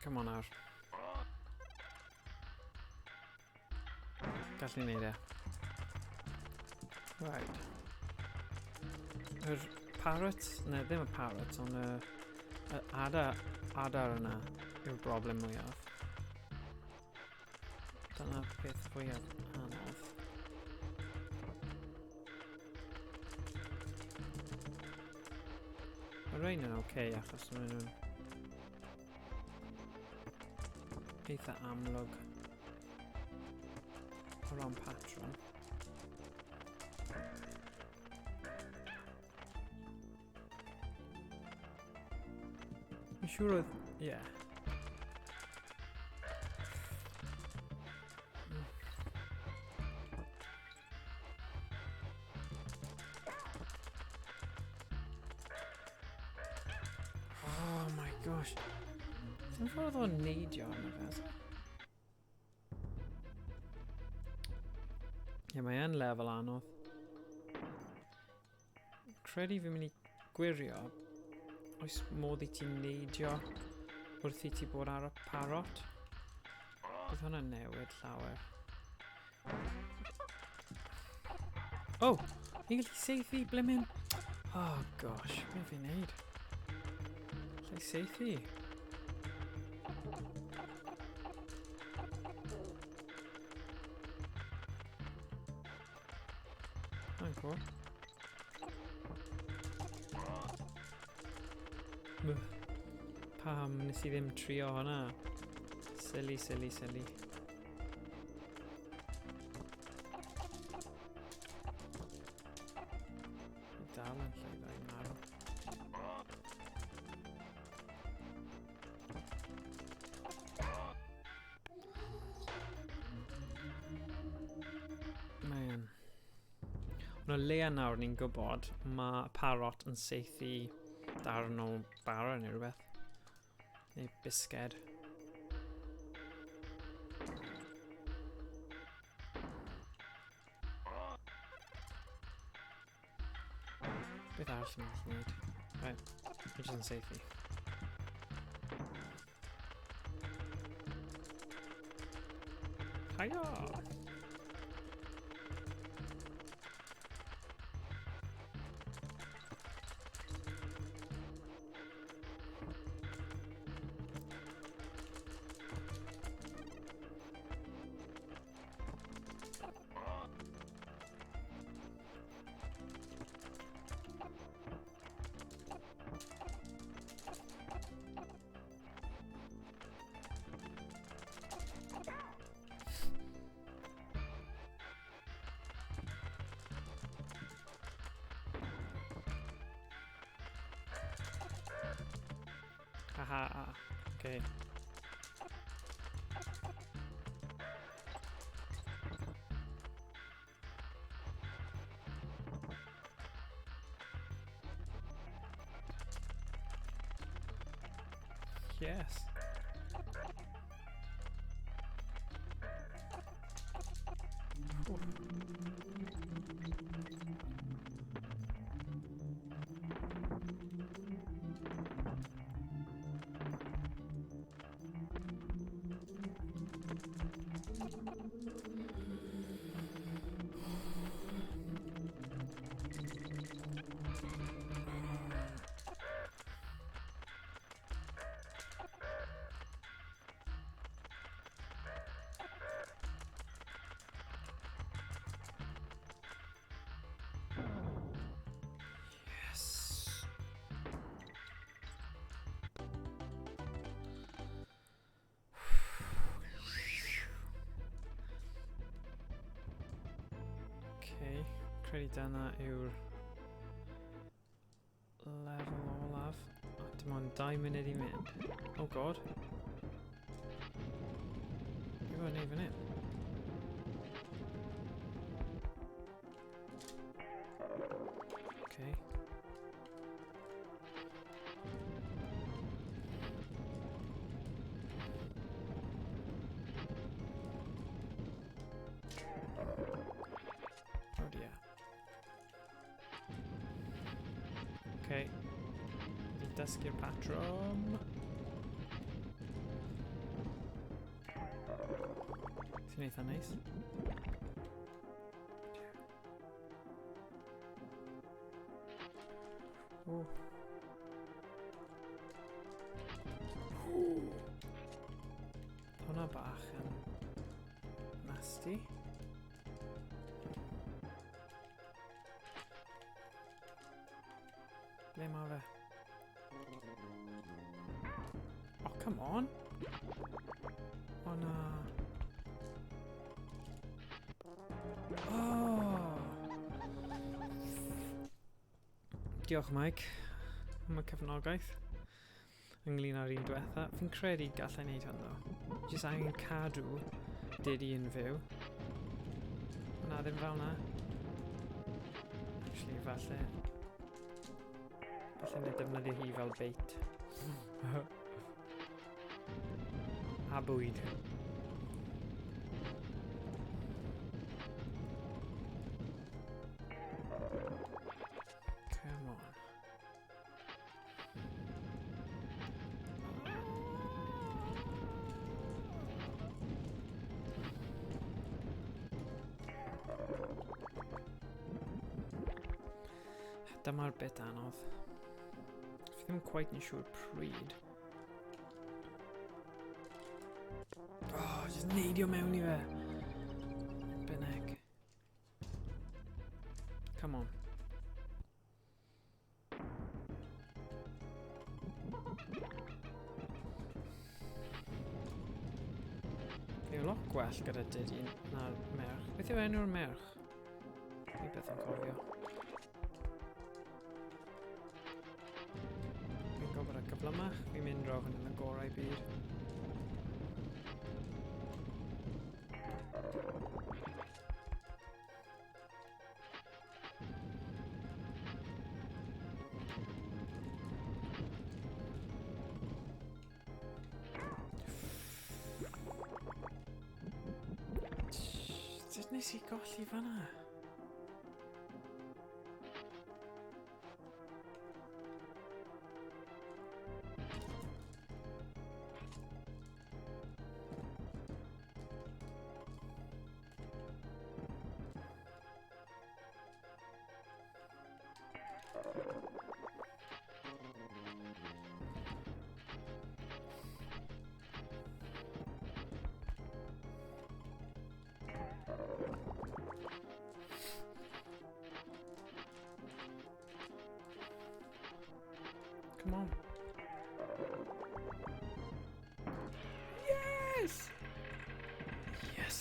Come on nawr. Gallu ni neud e. Right. Yr parrots, ne, ddim y parrots, ond y, y adar, adar yna yw'r broblem mwyaf. Dyna'r peth fwyaf anodd. Mae rhain yn oce okay, achos maen nhw'n eitha amlwg o ran patrwm. Fi'n siŵr oedd... Ie. Yeah. Oh my gosh. Ddim ffordd o'n neidio arno fe, is it? Ie, mae yn lefel anodd. Credu fi'n mynd i gwirio oes modd i ti neidio wrth i ti bod ar y parot. Bydd hwnna'n newid llawer. Oh! Ni'n gallu seithi, ble mynd? Oh gosh, beth fi'n neud? Lle seithi? Mae'n cool. Pam nes i ddim trio hwnna? Silly, silly, silly. Dal yn llwyddo i marw. Man. Ond o leia nawr ni'n gwybod, mae parrot yn seithi darn o bara neu rhywbeth. Neu bisged. Beth arall yn gallu gwneud? Right, fi jyst yn seithi. Hiya! Haha, okay. Yes. Yes. Okay, credu dyna yw'r lefel olaf. O, dim ond 2 munud i mynd. Oh god. Be fo'n neud fan hyn? Okay. Oh dear. Okay. Di dysgu'r patrwm. Sy'n eitha neis. Oh. Hwna bach yn nasty. Ble mae fe? Oh, come on! Oh, na. Oh! Diolch, Mike, am y cefnogaeth ynglyn â'r un diwetha. Fi'n credu gallai wneud hwn, ddo. Jyst angen cadw Diddy yn fyw. Na, ddim fel na. Actually, falle... Falle na defnyddio hi fel bait. A bwyd. Come on. Dyma'r bit anodd. Fi ddim quite yn siŵr pryd. Oh, just neidio mewn i fe. Bynnag. Come on. Fi yw lot gwell gyda Diddy na'r merch. Beth yw enw'r merch? Fi byth yn cofio. Fi'n gwybod y gyflymach. Fi'n mynd draw fan hyn y gorau byd. Sut nes i golli fanna? Come on. Yes! Yes!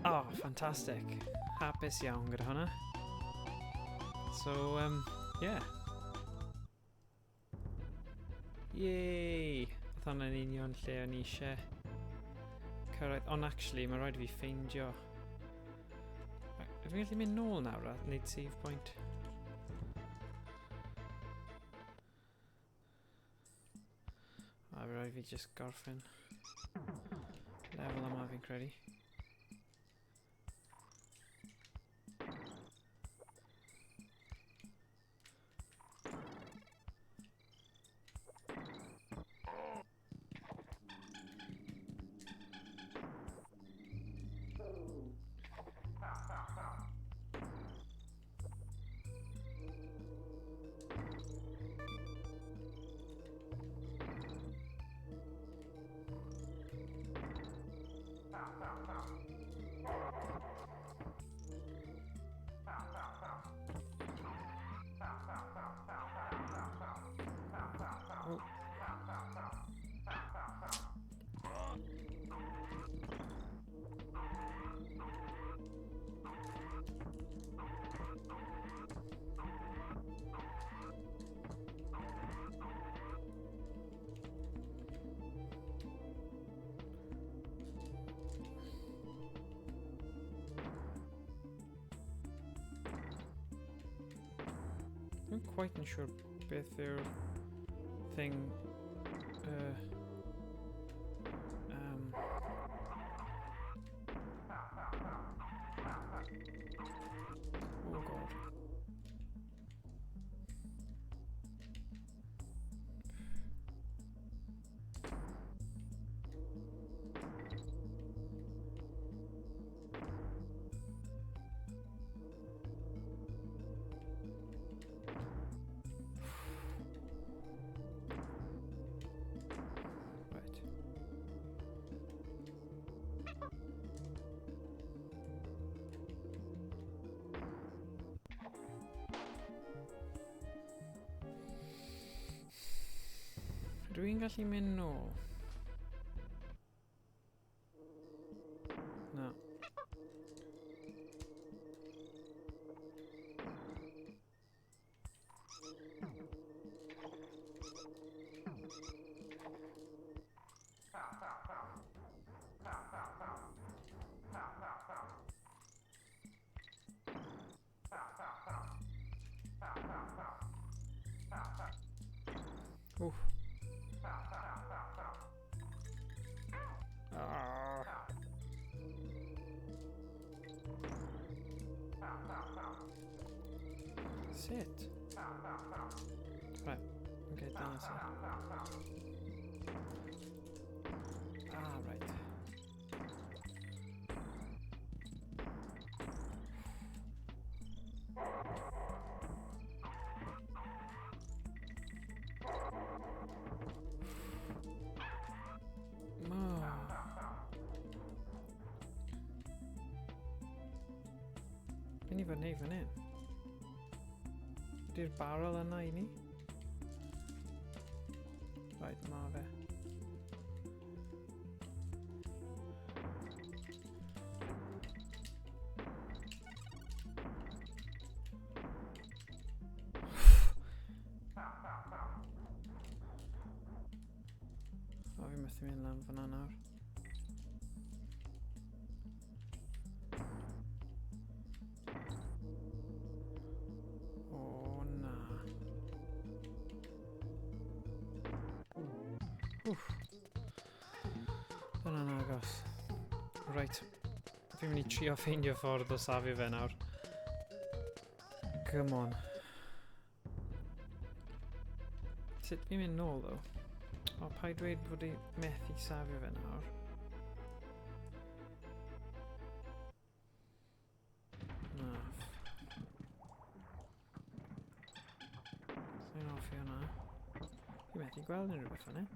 Oh, fantastic. Hapus iawn gyda hwnna. So, yeah. Yay! Oedd hwnna'n union lle o'n i eisiau cyrraedd. Ond actually, mae rhaid i fi ffeindio... Fi'n gallu mynd nôl nawr a wneud save point? Rhaid fi just gorffen lefel yma fi'n credu. Oh. I'm quite yn siŵr beth yw'r thing. Oh god. Right. Ydw i'n gallu mynd nôl? Na. Oof. Ah. Sut? Right, okay, dyna sut. Ah, right. Oh. Be ni fod wneud fan hyn? Ydy'r barrel yna i ni? Right, ma fe. O, fi methu mynd lan fyna nawr. O, na. Wff. Dyna'n agos. Right. Fi'n mynd i trio ffeindio ffordd o safio fe nawr. Come on. Sut fi'n mynd nôl, ddo? O, paid dweud bod i methu safio fe nawr. Na. Sa'n hoffi hwnna. Fi'n methu gweld unrhyw beth fan hyn.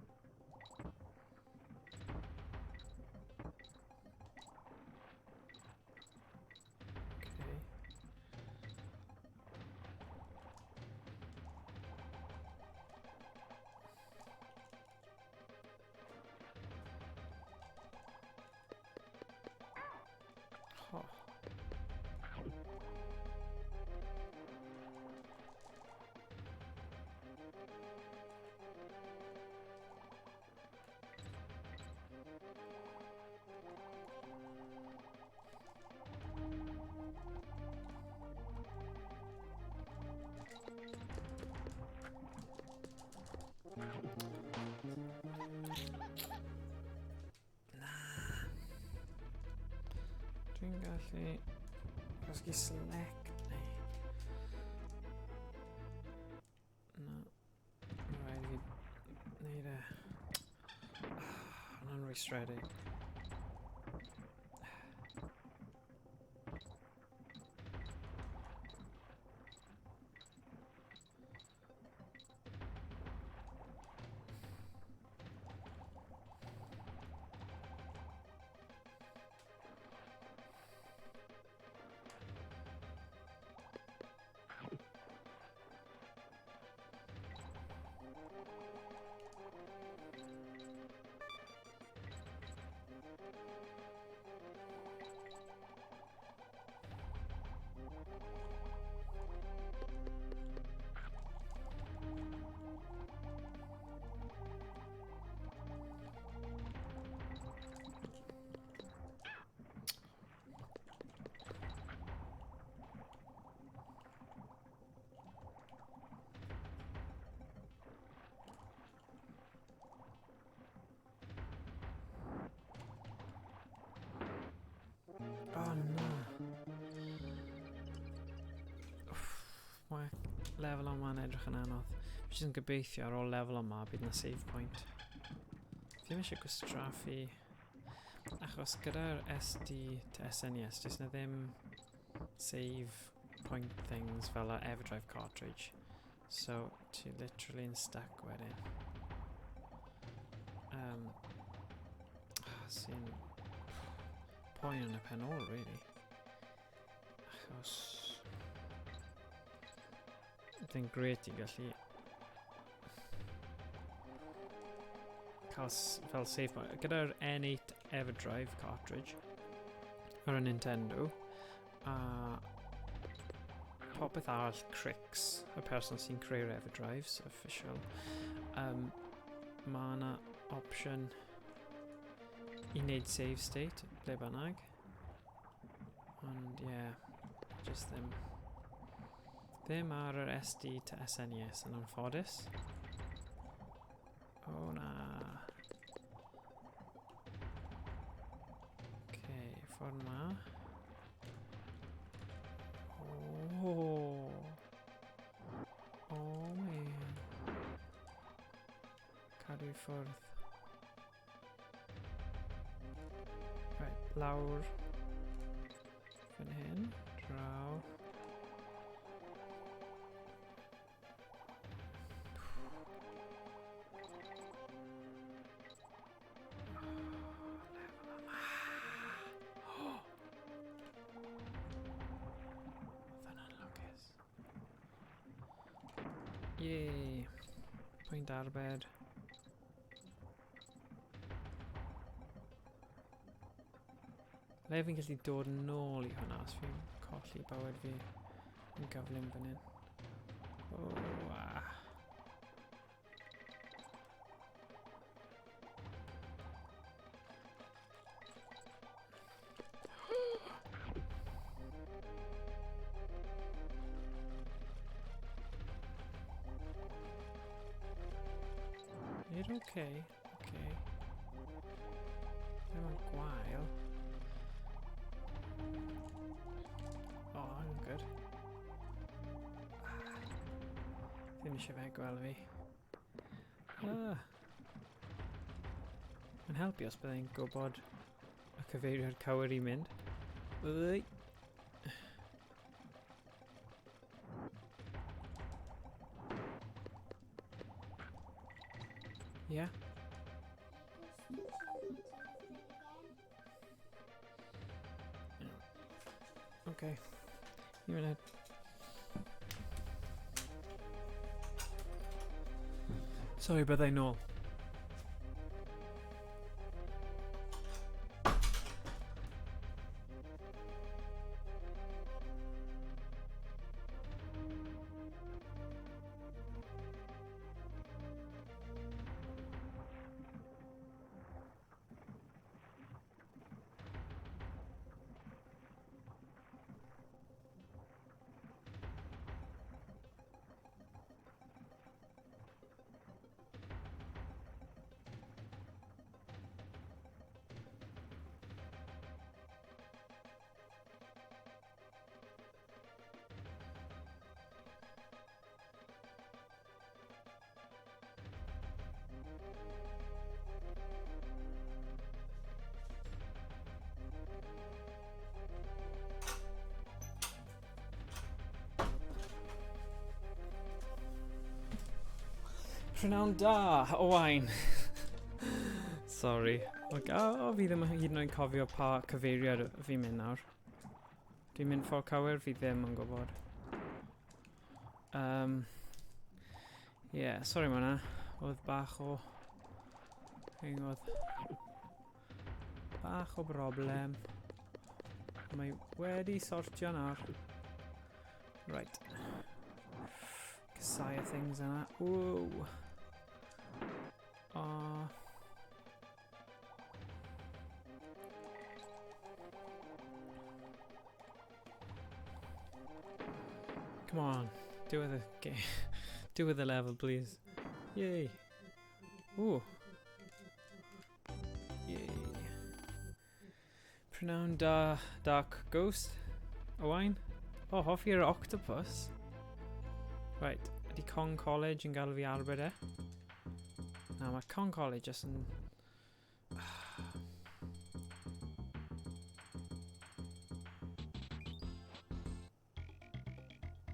Okay. Oh. Fi'n gallu gwasgu select neu... Na. Mae rhaid i fi wneud e. Hwna'n rwystredig. Oh na. Uff, mae lefel yma'n edrych yn anodd. Fi jyst yn gobeithio ar ôl lefel yma bydd na save point. Fi ddim eisiau gwastraffu, achos gyda'r SD to SNES, does na ddim save point things fel y Everdrive cartridge. So, ti literally yn stuck wedyn. Sy'n poen yn y pen ôl, really. Achos Dwi'n gret i gallu cael fel save point. Gyda'r N8 Everdrive cartridge ar y Nintendo, a popeth arall Crix, y person sy'n creu'r Everdrives, official, mae yna option i wneud save state, ble bynnag. Ond ie, yeah, just ddim. Ddim ar yr SD to SNES yn anffodus. O oh, na. Okay, ffordd ma. Oh. Oh man. Cadw i ffwrdd. Right, lawr. Fan hyn. Draw. Yay! Pwynt arbed. Le fi'n gallu dod nôl i hwnna os fi'n colli bywyd fi yn gyflym fan hyn. Oh, ah. Nid okay. Okay. Ddim yn gwael. Oh, I'm good. Ah. Ddim eisiau fe gweld fi. Ah. Mae'n helpu os byddai'n gwybod y cyfeiriad cywir i mynd. Ui. Yeah. Okay. Un munud. Sorry, byddai nôl. Prynawn da, Owain. Sorry. O, o, fi ddim hyd yn oed cofio pa cyfeiriad fi'n mynd nawr. Dwi'n mynd ffordd cywir, fi ddim yn gwybod. Yeah, sorry ma hwnna. Oedd bach o... Hang oedd... Bach o broblem. Mae wedi sortio nawr. Right. Casau y things yna. Ww. Oh. Come on. Do with the game. Do with the level, please. Yay. Ooh. Yay. Prynawn da Dark Ghost. Owain. Oh, hoffi'r octopus. Right, ydy Kong College yn gael fi arbed e? Na, mae Kong College just yn...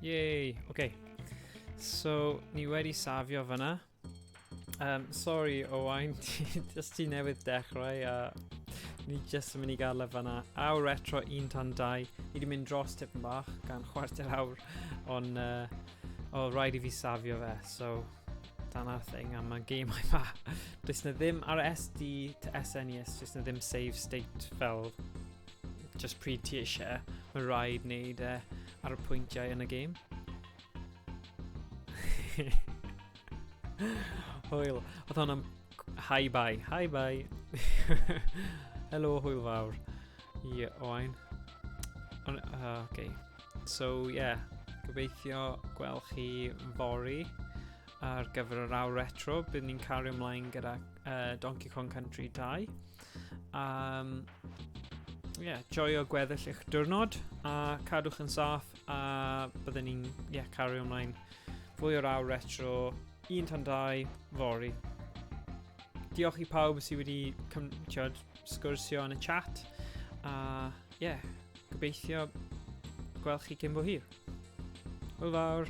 Yay! Okay. So, ni wedi safio fyna. Sorry, Owain, just ti newydd dechrau a ni just yn mynd i gael e fyna. Awr retro 1 tan 2. Ni wedi mynd dros tipyn bach gan chwarter awr, ond o, rhaid i fi safio fe, so dyna'r thing am y gemau ma. Does na ddim ar SD to SNES, does na ddim save state fel just pryd ti eisiau. Mae rhaid wneud e ar y pwyntiau yn y game. Hwyl. Oedd hwnna'n hi bye. Hi bye. Helo, hwyl fawr. I Owain. Ond, okay. So, yeah. Gobeithio gweld chi fory ar gyfer yr awr retro. Bydd ni'n cario ymlaen gyda Donkey Kong Country 2. Yeah, joio gweddill eich diwrnod a cadwch yn saff a byddwn ni'n yeah, cario ymlaen fwy o'r awr retro 1 tan 2 fory. Diolch i pawb sydd wedi tiod, sgwrsio yn y chat a yeah, gobeithio gweld chi cyn bo hir. Hwyl fawr!